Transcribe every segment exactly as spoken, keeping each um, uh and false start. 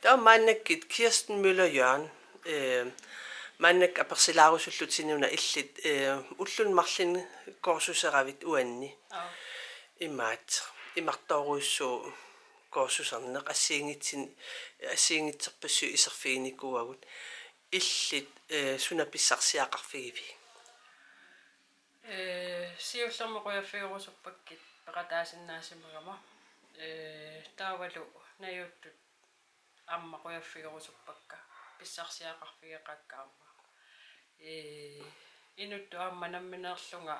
Taava maannakkut Kirsten Møller Jørgen, eh, maannakkut apersilaarusullutit una illit, eh, ulluni marlunni kursuseravit uanni. Aap. Imaat, imartoorujussuuvoq kursuserneq assigiinngitsun-, assigiinngitsorpassuit iserfiginikuuagut. Illit, eh, suna pissarsiaqarfigivit? Eh, siullermik qujaffigerusuppakkit peqataasinnaasimagama. Eh, taavalu najuuttut aamma qujaffigerusuppakka, pissarsiaqarfigeqaakka aamma. Eh, inuttut aamma nammineerlunga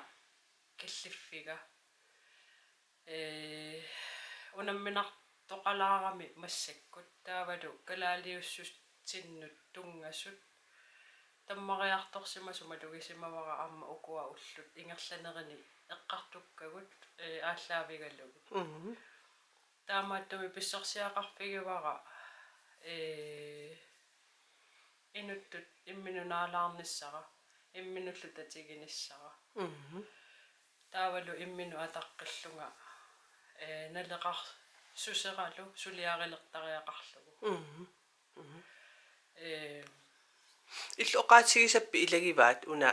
killiffiga. Eh, unamminartoqalaarami massakkut taavalu kalaaliussutsinnut tunngasut tammariartorsimasut malugisimavara aamma ukua ullut ingerlanerini eqqartukkagut, eh, aallaavigalugu. Mhm. Taamaattumik pissarsiaqarfigivara, eh, inuttut imminut naalaarnissara, imminullu tatiginissara. Mhm. Taavalu imminut ataqqillunga, eh, naleqarsuseralu suliarilertariaqarlugu. Mhm. Mhm. Eh, Illit oqaatigisappit ilagivaat una,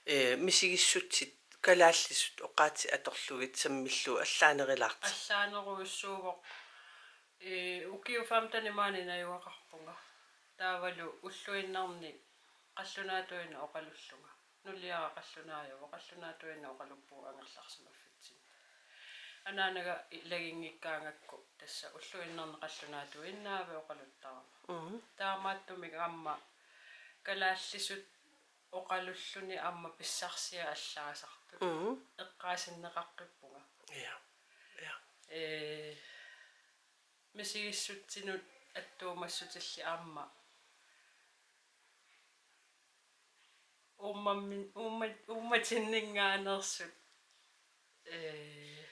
eh, misigissutsit kalaallisut oqaatsit atorlugit sammillugu allaanerulaartut? Allaanerujussuuvoq. Eh, ukiut femtenit maani najugaqarpunga. Taavalu ulluinnarni qallunaatuinnaq oqalullunga. Nuliara qallunaajuvoq, qallunaatuinnaq oqaluppugut angerlarsimaffitsinni. Anaanaga ilaginngikkaangakku tassa ulluinnarni qallunaatuinnaavi oqaluttarama. Mhm. Taamaattumik aamma kalaallisut oqalulluni aamma pissarsiat allaasartut. Mhm. Eqqaasinneqaqqippunga. Ja. Ja. Eh, misigissutsinut attuumassutilli aamma uummammin-, uumma-, uummatinninngaanneersut, eh,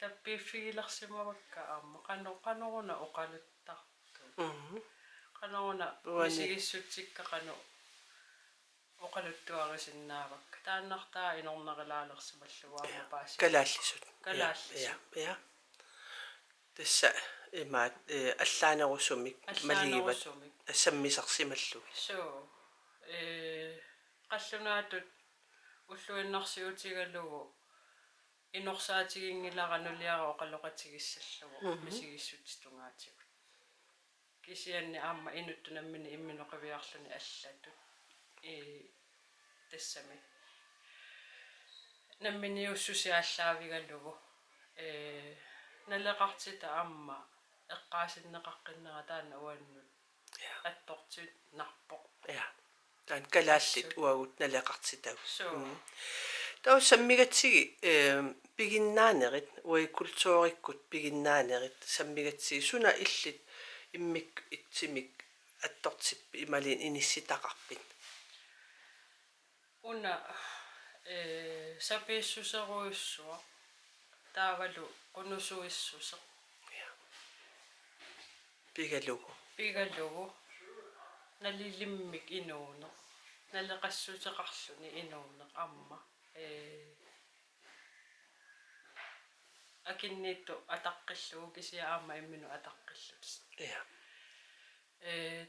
tappiiffigilersimavakka aamma qano-, qanoruna oqaluttartut. Mhm. Qanoruna uani misigissutsikka qanoq oqaluttuarisinnaavakka. Taannartaa inornerulaalersimallugu aamma, ja, paasi-, kalaallisut. Kalaallisut. Ja, ja, ja. Tassa imaat, eh, allaanerusumik maligivat. Allaanerusumik. Sammisarsimallugit. Suu, eh, qallunaatut ulluinnarsiutigalugu inorsaatiginngilara nuliara oqaloqatigissallugu, mhm, misigissutsit tungaatigut. Kisianni aamma inuttut namminneq imminut qiviarluni allatut. Ii, tassami. Namminneq ussusia aallaavigalugu. Ee, naleqartitaq aamma eqqaasinneqaqqinnera taanna uannut. Ja. Attortiinnarpoq. Ja. Taanna kalaallit assut uagut naleqartitagut. Suu. Mm. Taava sammigatsigit, eh, piginnaanerit, uagut kulturikkut piginnaanerit, sammigatsigit suna illit immikkut ittumik attortippit imaluunniit inissitaqarpit? Una, eh, sapiissuserujussuaq, taavalu qunusuissuseq. Ja. Pigalugu. Pigalugu. Nalilimmik inuuneq. Naleqassuseqarluni inuuneq aamma. Ee, akunniittoq ataqqillugu kisianni aamma imminut ataqqillutit. Ja. Ee,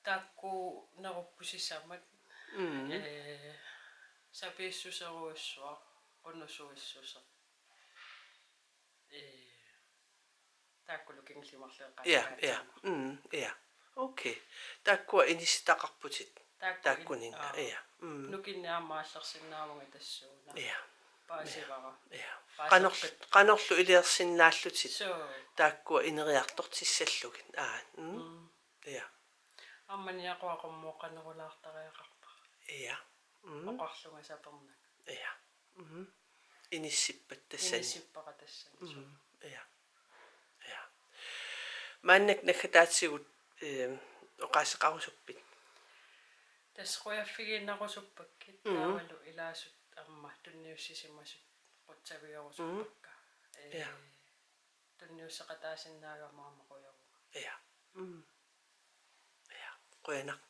taakkuunerupput sisamat. Mm. Ee, sapiissuserujussuaq, qunusuissuseq. Ee, taakkulu kingulliit marluk eqqaasaqaat. Ja, ja. Mm, ja. Okay. Taakkua inissitaqarputit. Taakku in-, taakkununnga, aa, ja. Mm. Nukinnik aamma aallersinnaavunga tassuuna. Ja. Paasivara. Ja. Paaseqqippoq. Qanorl-, qanorlu iliorsinnaallutit. Suu. Taakkua ineriartortissallugit. Aa. Mm. Mm. Ja. Aamma niaqua qummooqqanerulaartariaqarpara. Ja. Mm. Oqarlunga sapernakku. Ja. Mm. Inissippat tassani. Inissippara tassani. Mm. Ja. Ja. Maannakkut naggataatigut, eh, oqaaseqarusuppit? Tassa qujaffigiinnarusuppakkit, mm, taavalu ilaasut aamma tunniussisimasut qutsavigerusuppakka. Mm. Ee, ja. Tunniusseqataasinnaagama aamma qujavunga. Ja. Mm. Ja. Qujanaq.